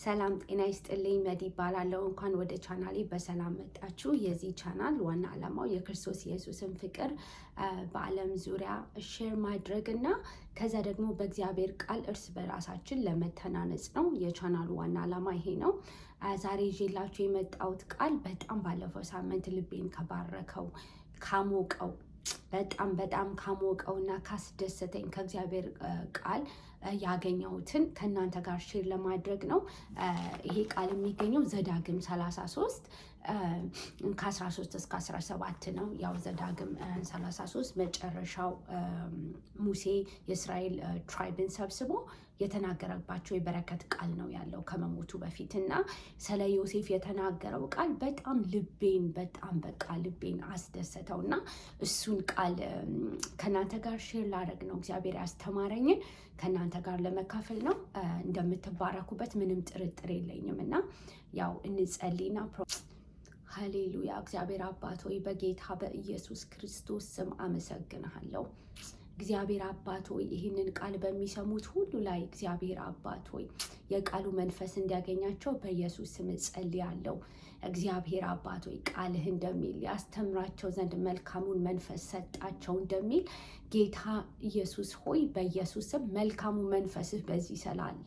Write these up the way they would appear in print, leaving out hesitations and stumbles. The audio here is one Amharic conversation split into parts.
ሰላም ጤና ይስጥልኝ። መዲ እባላለሁ። እንኳን ወደ ቻናሌ በሰላም መጣችሁ። የዚህ ቻናል ዋና ዓላማው የክርስቶስ ኢየሱስን ፍቅር በዓለም ዙሪያ share ማድረግ እና ከዛ ደግሞ በእግዚአብሔር ቃል እርስ በራሳችን ለመተናነጽ ነው። የቻናሉ ዋና ዓላማ ይሄ ነው። ዛሬ ይዤላችሁ የመጣሁት ቃል በጣም ባለፈው ሳምንት ልቤን ከባረከው፣ ካሞቀው፣ በጣም በጣም ካሞቀው እና ካስደሰተኝ ከእግዚአብሔር ቃል ያገኘሁትን ከእናንተ ጋር share ለማድረግ ነው። ይሄ ቃል የሚገኘው ዘዳግም 33 ከ13 እስከ 17 ነው። ያው ዘዳግም 33 መጨረሻው ሙሴ የእስራኤል tribe ን ሰብስቦ የተናገረባቸው የበረከት ቃል ነው ያለው ከመሞቱ በፊት። እና ስለ ዮሴፍ የተናገረው ቃል በጣም ልቤን፣ በጣም በቃ ልቤን አስደሰተው እና እሱን ቃል ከእናንተ ጋር share ላደርግ ነው። እግዚአብሔር ያስተማረኝን ከእናንተ ጋር ለመካፈል ነው። እንደምትባረኩበት ምንም ጥርጥር የለኝም እና ያው እንጸልይና። ሃሌሉያ። እግዚአብሔር አባት ሆይ፣ በጌታ በኢየሱስ ክርስቶስ ስም አመሰግንሃለሁ። እግዚአብሔር አባት ሆይ፣ ይህንን ቃል በሚሰሙት ሁሉ ላይ እግዚአብሔር አባት ሆይ የቃሉ መንፈስ እንዲያገኛቸው በኢየሱስ ስም እጸልያለሁ። እግዚአብሔር አባት ሆይ፣ ቃልህ እንደሚል ያስተምራቸው ዘንድ መልካሙን መንፈስ ሰጣቸው እንደሚል፣ ጌታ ኢየሱስ ሆይ በኢየሱስ ስም መልካሙ መንፈስህ በዚህ ስላለ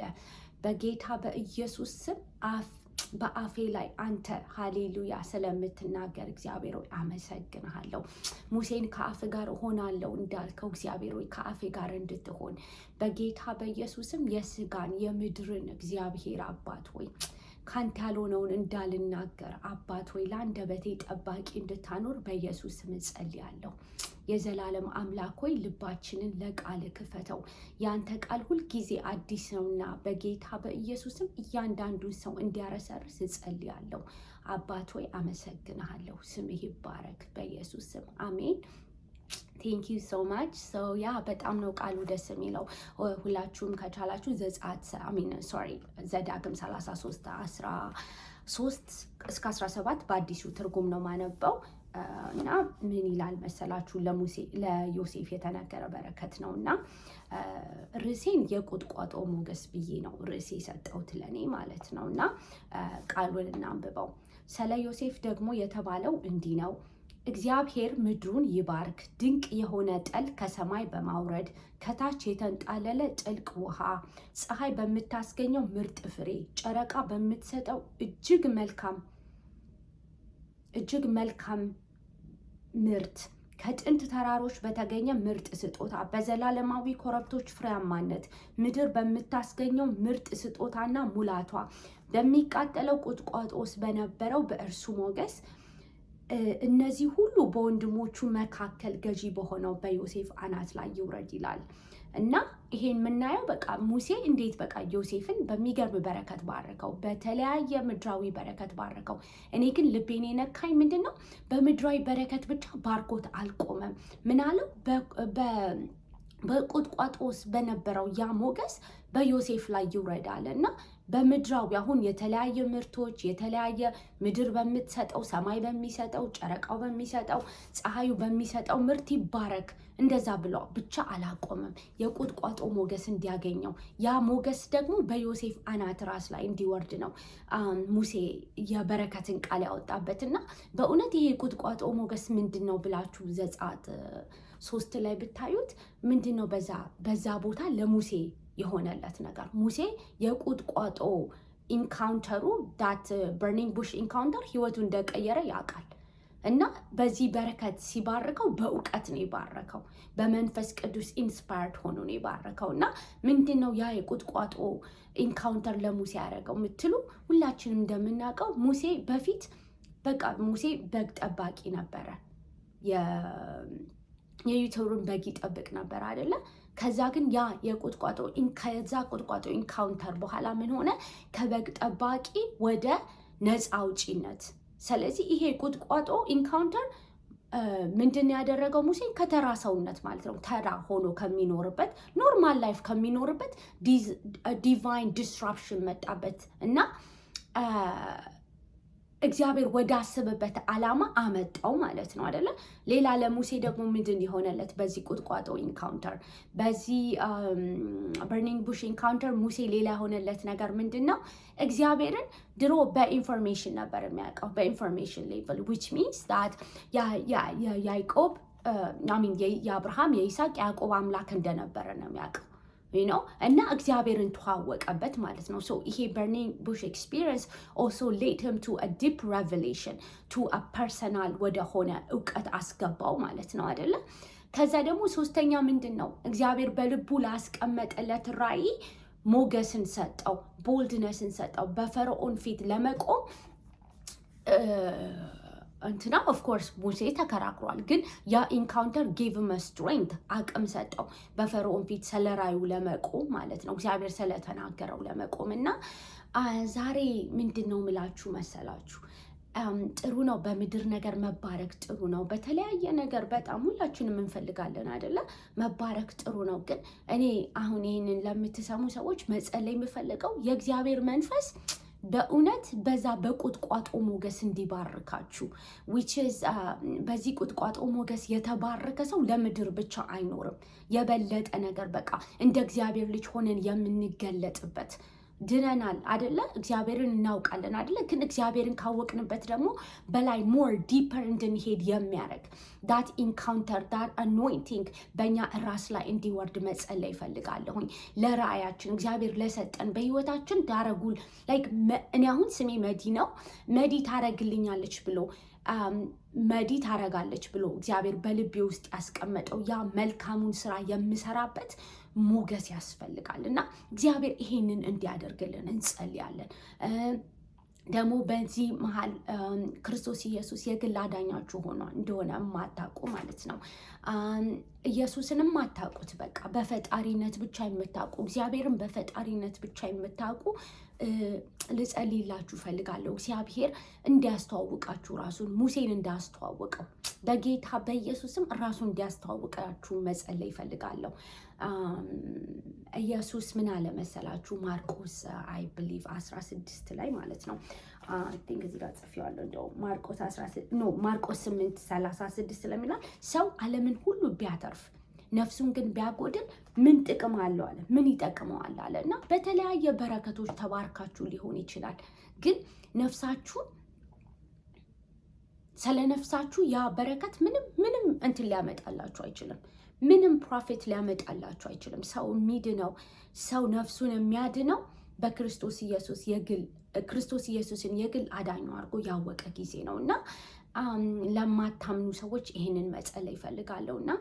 በጌታ በኢየሱስ ስም አፍ በአፌ ላይ አንተ ሃሌሉያ ስለምትናገር እግዚአብሔር ሆይ አመሰግንሃለሁ። ሙሴን ከአፍህ ጋር እሆናለሁ እንዳልከው እግዚአብሔር ሆይ ከአፌ ጋር እንድትሆን በጌታ በኢየሱስ ስም የስጋን የምድርን እግዚአብሔር አባት ሆይ ካንተ ያልሆነውን እንዳልናገር አባት ሆይ ለአንደበቴ ጠባቂ እንድታኖር በኢየሱስ ስም እጸልያለሁ። የዘላለም አምላክ ሆይ፣ ልባችንን ለቃልህ ክፈተው። ያንተ ቃል ሁልጊዜ አዲስ ነውና በጌታ በኢየሱስ ስም እያንዳንዱን ሰው እንዲያረሰርስ እጸልያለሁ። አባት ሆይ አመሰግንሃለሁ። ስምህ ይባረክ በኢየሱስ ስም አሜን። Thank you so much። So yeah፣ በጣም ነው ቃሉ ደስ የሚለው። ሁላችሁም ከቻላችሁ ዘጸአት፣ I mean sorry፣ ዘዳግም 33 13 እስከ 17 በአዲሱ ትርጉም ነው ማነበው እና ምን ይላል መሰላችሁ? ለሙሴ ለዮሴፍ የተነገረ በረከት ነው እና ርዕሴን የቁጥቋጦ ሞገስ ብዬ ነው ርዕሴ የሰጠሁት ለእኔ ማለት ነው። እና ቃሉን እናንብበው። ስለ ዮሴፍ ደግሞ የተባለው እንዲህ ነው። እግዚአብሔር ምድሩን ይባርክ፣ ድንቅ የሆነ ጠል ከሰማይ በማውረድ፣ ከታች የተንጣለለ ጥልቅ ውሃ፣ ፀሐይ በምታስገኘው ምርጥ ፍሬ፣ ጨረቃ በምትሰጠው እጅግ መልካም ምርት፣ ከጥንት ተራሮች በተገኘ ምርጥ ስጦታ፣ በዘላለማዊ ኮረብቶች ፍሬያማነት፣ ምድር በምታስገኘው ምርጥ ስጦታና ሙላቷ፣ በሚቃጠለው ቁጥቋጦ ውስጥ በነበረው በእርሱ ሞገስ፣ እነዚህ ሁሉ በወንድሞቹ መካከል ገዢ በሆነው በዮሴፍ አናት ላይ ይውረድ ይላል። እና ይሄን የምናየው በቃ ሙሴ እንዴት በቃ ዮሴፍን በሚገርም በረከት ባረከው፣ በተለያየ ምድራዊ በረከት ባረከው። እኔ ግን ልቤን የነካኝ ምንድን ነው? በምድራዊ በረከት ብቻ ባርኮት አልቆመም። ምን አለው? በቁጥቋጦ ውስጥ በነበረው ያ ሞገስ በዮሴፍ ላይ ይውረዳል። እና በምድራዊ አሁን የተለያየ ምርቶች፣ የተለያየ ምድር በምትሰጠው፣ ሰማይ በሚሰጠው፣ ጨረቃው በሚሰጠው፣ ፀሐዩ በሚሰጠው ምርት ይባረክ እንደዛ ብሎ ብቻ አላቆምም። የቁጥቋጦ ሞገስ እንዲያገኘው፣ ያ ሞገስ ደግሞ በዮሴፍ አናት ራስ ላይ እንዲወርድ ነው ሙሴ የበረከትን ቃል ያወጣበት። እና በእውነት ይሄ የቁጥቋጦ ሞገስ ምንድን ነው ብላችሁ ዘጸአት 3 ላይ ብታዩት ምንድን ነው በዛ ቦታ ለሙሴ የሆነለት ነገር? ሙሴ የቁጥቋጦ encounter ኡ፣ that burning bush encounter ህይወቱ እንደቀየረ ያውቃል። እና በዚህ በረከት ሲባርከው በእውቀት ነው የባረከው። በመንፈስ ቅዱስ inspired ሆኖ ነው የባረከው። እና ምንድን ነው ያ የቁጥቋጦ encounter ለሙሴ ያደረገው የምትሉ፣ ሁላችንም እንደምናውቀው ሙሴ በፊት በቃ ሙሴ በግ ጠባቂ ነበረ። የዮቶርን በግ ይጠብቅ ነበር አይደለ? ከዛ ግን ያ የቁጥቋጦ ከዛ ቁጥቋጦ encounter በኋላ ምን ሆነ? ከበግ ጠባቂ ወደ ነፃ አውጪነት። ስለዚህ ይሄ ቁጥቋጦ encounter ምንድን ያደረገው? ሙሴን ከተራ ሰውነት ማለት ነው፣ ተራ ሆኖ ከሚኖርበት፣ normal life ከሚኖርበት divine disruption መጣበት እና እግዚአብሔር ወዳሰበበት ዓላማ አመጣው ማለት ነው፣ አደለ? ሌላ ለሙሴ ደግሞ ምንድን የሆነለት በዚህ ቁጥቋጦ encounter፣ በዚህ burning bush encounter ሙሴ ሌላ የሆነለት ነገር ምንድን ነው? እግዚአብሔርን ድሮ በ information ነበር የሚያውቀው፣ በ information level, which means that ያዕቆብ፣ I mean የአብርሃም፣ የይስሐቅ፣ ያዕቆብ አምላክ እንደነበረ ነው የሚያውቀው እና እግዚአብሔርን ተዋወቀበት ማለት ነው። So ይሄ burning bush experience also led him to deep revelation, to personal ወደሆነ እውቀት አስገባው ማለት ነው፣ አይደለ? ከዛ ደግሞ ሶስተኛ ምንድን ነው? እግዚአብሔር በልቡ ላስቀመጠለት ራእይ ሞገስን ሰጠው፣ boldness ን ሰጠው በፈርዖን ፊት ለመቆም። እንትና of course ሙሴ ተከራክሯል፣ ግን ያ encounter gave him strength፣ አቅም ሰጠው በፈርዖን ፊት ስለ ራእዩ ለመቆም ማለት ነው፣ እግዚአብሔር ስለተናገረው ለመቆም። እና ዛሬ ምንድን ነው ምላችሁ መሰላችሁ? ጥሩ ነው፣ በምድር ነገር መባረክ ጥሩ ነው። በተለያየ ነገር በጣም ሁላችንም እንፈልጋለን፣ አይደለ? መባረክ ጥሩ ነው። ግን እኔ አሁን ይህንን ለምትሰሙ ሰዎች መጸለይ የምፈልገው የእግዚአብሔር መንፈስ በእውነት በዛ በቁጥቋጦ ሞገስ እንዲባርካችሁ፣ which is በዚህ ቁጥቋጦ ሞገስ የተባረከ ሰው ለምድር ብቻ አይኖርም። የበለጠ ነገር በቃ እንደ እግዚአብሔር ልጅ ሆነን የምንገለጥበት። ድነናል አደለ? እግዚአብሔርን እናውቃለን አደለ? ግን እግዚአብሔርን ካወቅንበት ደግሞ በላይ more deeper እንድንሄድ የሚያደርግ that encounter, that anointing በእኛ ራስ ላይ እንዲወርድ መጸለይ እፈልጋለሁኝ። ለራእያችን እግዚአብሔር ለሰጠን በህይወታችን ታረጉል like እኔ አሁን ስሜ መዲ ነው። መዲ ታረግልኛለች ብሎ፣ መዲ ታረጋለች ብሎ እግዚአብሔር በልቤ ውስጥ ያስቀመጠው ያ መልካሙን ስራ የምሰራበት ሞገስ ያስፈልጋል እና እግዚአብሔር ይሄንን እንዲያደርግልን እንጸልያለን። ደግሞ በዚህ መሀል ክርስቶስ ኢየሱስ የግል አዳኛችሁ ሆኖ እንደሆነ የማታውቁ ማለት ነው፣ ኢየሱስን የማታውቁት፣ በቃ በፈጣሪነት ብቻ የምታውቁ፣ እግዚአብሔርን በፈጣሪነት ብቻ የምታውቁ ልጸልይላችሁ እፈልጋለሁ። እግዚአብሔር እንዲያስተዋውቃችሁ፣ ራሱን ሙሴን እንዳስተዋወቀው በጌታ በኢየሱስም ራሱን እንዲያስተዋውቃችሁ መጸለይ እፈልጋለሁ። ኢየሱስ ምን አለ መሰላችሁ? ማርቆስ I believe 16 ላይ ማለት ነው። I think እዚህ ጋር ጽፌዋለሁ። እንደውም ማርቆስ 16፣ no፣ ማርቆስ 8 36 ስለሚላል ሰው ዓለምን ሁሉ ቢያተርፍ ነፍሱን ግን ቢያጎድል ምን ጥቅም አለው አለ። ምን ይጠቅመዋል አለ። እና በተለያየ በረከቶች ተባርካችሁ ሊሆን ይችላል፣ ግን ነፍሳችሁን፣ ስለ ነፍሳችሁ ያ በረከት ምንም ምንም እንትን ሊያመጣላችሁ አይችልም። ምንም profit ሊያመጣላችሁ አይችልም። ሰው የሚድነው፣ ሰው ነፍሱን የሚያድነው በክርስቶስ ኢየሱስ የግል ክርስቶስ ኢየሱስን የግል አዳኙ አድርጎ ያወቀ ጊዜ ነው። እና ለማታምኑ ሰዎች ይህንን መጸለይ እፈልጋለሁ እና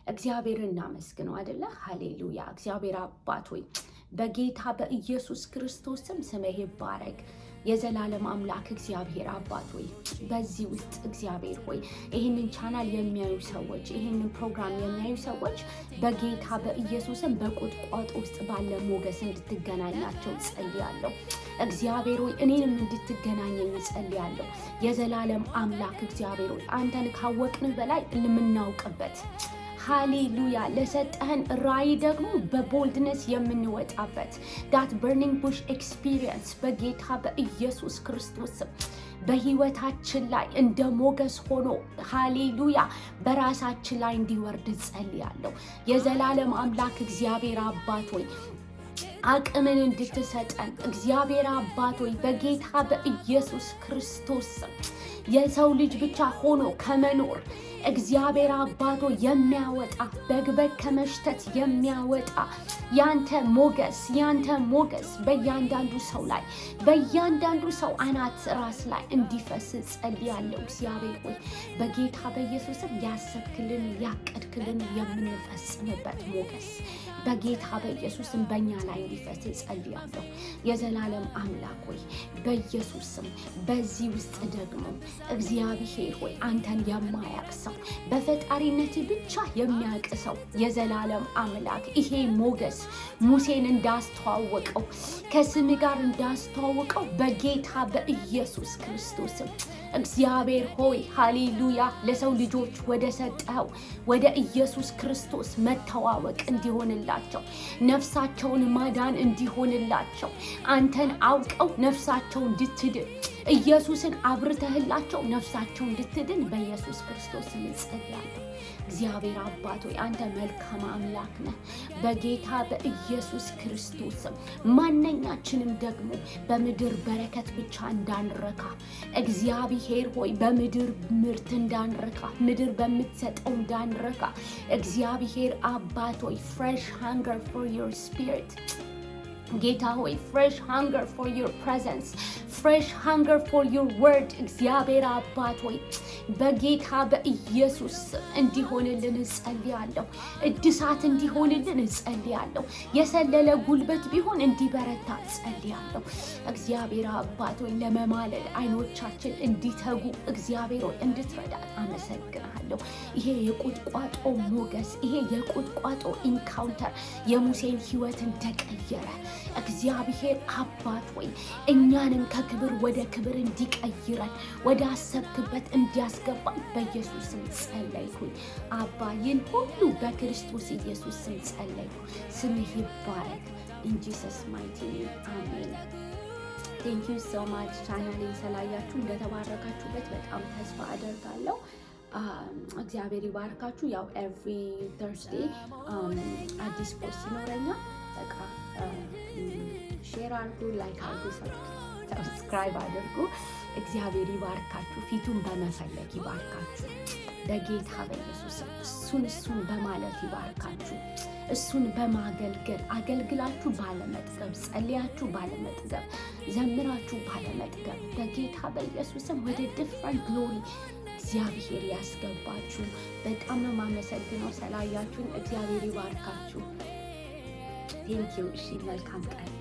እግዚአብሔርን እናመስግነው፣ አደለ? ሃሌሉያ። እግዚአብሔር አባት ሆይ፣ በጌታ በኢየሱስ ክርስቶስ ስም ስምህ ይባረክ። የዘላለም አምላክ እግዚአብሔር አባት ሆይ፣ በዚህ ውስጥ እግዚአብሔር ሆይ ይህንን ቻናል የሚያዩ ሰዎች፣ ይህንን ፕሮግራም የሚያዩ ሰዎች በጌታ በኢየሱስም በቁጥቋጦ ውስጥ ባለ ሞገስ እንድትገናኛቸው ጸልያለሁ። እግዚአብሔር ሆይ፣ እኔንም እንድትገናኘኝ ጸልያለሁ። የዘላለም አምላክ እግዚአብሔር ሆይ፣ አንተን ካወቅንህ በላይ የምናውቅበት፣ ሃሌሉያ፣ ለሰጠህን ራእይ ደግሞ በ boldness የምንወጣበት that burning bush experience በጌታ በኢየሱስ ክርስቶስ በህይወታችን ላይ እንደ ሞገስ ሆኖ፣ ሃሌሉያ፣ በራሳችን ላይ እንዲወርድ ጸልያለሁ። የዘላለም አምላክ እግዚአብሔር አባት ሆይ፣ አቅምን እንድትሰጠን፣ እግዚአብሔር አባት ሆይ፣ በጌታ በኢየሱስ ክርስቶስ የሰው ልጅ ብቻ ሆኖ ከመኖር እግዚአብሔር አባቶ የሚያወጣ፣ በግበግ ከመሽተት የሚያወጣ ያንተ ሞገስ፣ ያንተ ሞገስ በእያንዳንዱ ሰው ላይ፣ በእያንዳንዱ ሰው አናት ራስ ላይ እንዲፈስ ጸልያለሁ። እግዚአብሔር ሆይ፣ በጌታ በኢየሱስም ያሰብክልን ያቀድክልን የምንፈጽምበት ሞገስ በጌታ በኢየሱስም በእኛ ላይ እንዲፈስ ጸልያለሁ። የዘላለም አምላክ ሆይ፣ በኢየሱስ ስም በዚህ ውስጥ ደግሞ እግዚአብሔር ሆይ አንተን የማያቅ ሰው፣ በፈጣሪነት ብቻ የሚያውቅ ሰው፣ የዘላለም አምላክ ይሄ ሞገስ ሙሴን እንዳስተዋወቀው፣ ከስም ጋር እንዳስተዋወቀው በጌታ በኢየሱስ ክርስቶስም እግዚአብሔር ሆይ፣ ሃሌሉያ፣ ለሰው ልጆች ወደ ሰጠኸው ወደ ኢየሱስ ክርስቶስ መተዋወቅ እንዲሆንላቸው፣ ነፍሳቸውን ማዳን እንዲሆንላቸው፣ አንተን አውቀው ነፍሳቸው እንድትድን ኢየሱስን አብርተህላቸው ነፍሳቸው እንድትድን በኢየሱስ ክርስቶስ ስም እጸልያለሁ። እግዚአብሔር አባት ሆይ፣ አንተ መልካም አምላክ ነህ። በጌታ በኢየሱስ ክርስቶስ ስም ማንኛችንም ደግሞ በምድር በረከት ብቻ እንዳንረካ፣ እግዚአብሔር ሆይ፣ በምድር ምርት እንዳንረካ፣ ምድር በምትሰጠው እንዳንረካ፣ እግዚአብሔር አባት ሆይ፣ fresh hunger for your spirit፣ ጌታ ሆይ፣ fresh hunger for your presence, fresh hunger for your word፣ እግዚአብሔር አባት ሆይ፣ በጌታ በኢየሱስ ስም እንዲሆንልን እጸልያለሁ። እድሳት እንዲሆንልን እጸልያለሁ። የሰለለ ጉልበት ቢሆን እንዲበረታ እጸልያለሁ። እግዚአብሔር አባት ሆይ፣ ለመማለድ አይኖቻችን እንዲተጉ እግዚአብሔር ሆይ እንድትረዳን አመሰግናለሁ። ይሄ የቁጥቋጦ ሞገስ፣ ይሄ የቁጥቋጦ encounter የሙሴን ሕይወት እንደቀየረ እግዚአብሔር አባት ሆይ፣ እኛንም ከክብር ወደ ክብር እንዲቀይረን፣ ወደ አሰብክበት እንዲያስገባን በኢየሱስ ስም ጸለይኩኝ። አባ፣ ይህን ሁሉ በክርስቶስ ኢየሱስ ስም ጸለይኩ። ስምህ ይባረክ። In Jesus' mighty name, አሜን። Thank you so much። ቻናሌን ስላያችሁ እንደተባረካችሁበት በጣም ተስፋ አደርጋለሁ። እግዚአብሔር ይባርካችሁ። ያው every Thursday አዲስ post ይኖረኛል። በቃ share አድርጉ፣ like አድርጉ፣ subscribe አድርጉ። እግዚአብሔር ይባርካችሁ። ፊቱን በመፈለግ ይባርካችሁ። በጌታ በኢየሱስ እሱን እሱን በማለት ይባርካችሁ። እሱን በማገልገል፣ አገልግላችሁ ባለመጥገብ፣ ጸልያችሁ ባለመጥገብ፣ ዘምራችሁ ባለመጥገብ በጌታ በኢየሱስም ወደ different glory እግዚአብሔር ያስገባችሁ። በጣም ነው የማመሰግነው ስላያችሁኝ። እግዚአብሔር ይባርካችሁ። Thank you። እሺ፣ መልካም ቀን።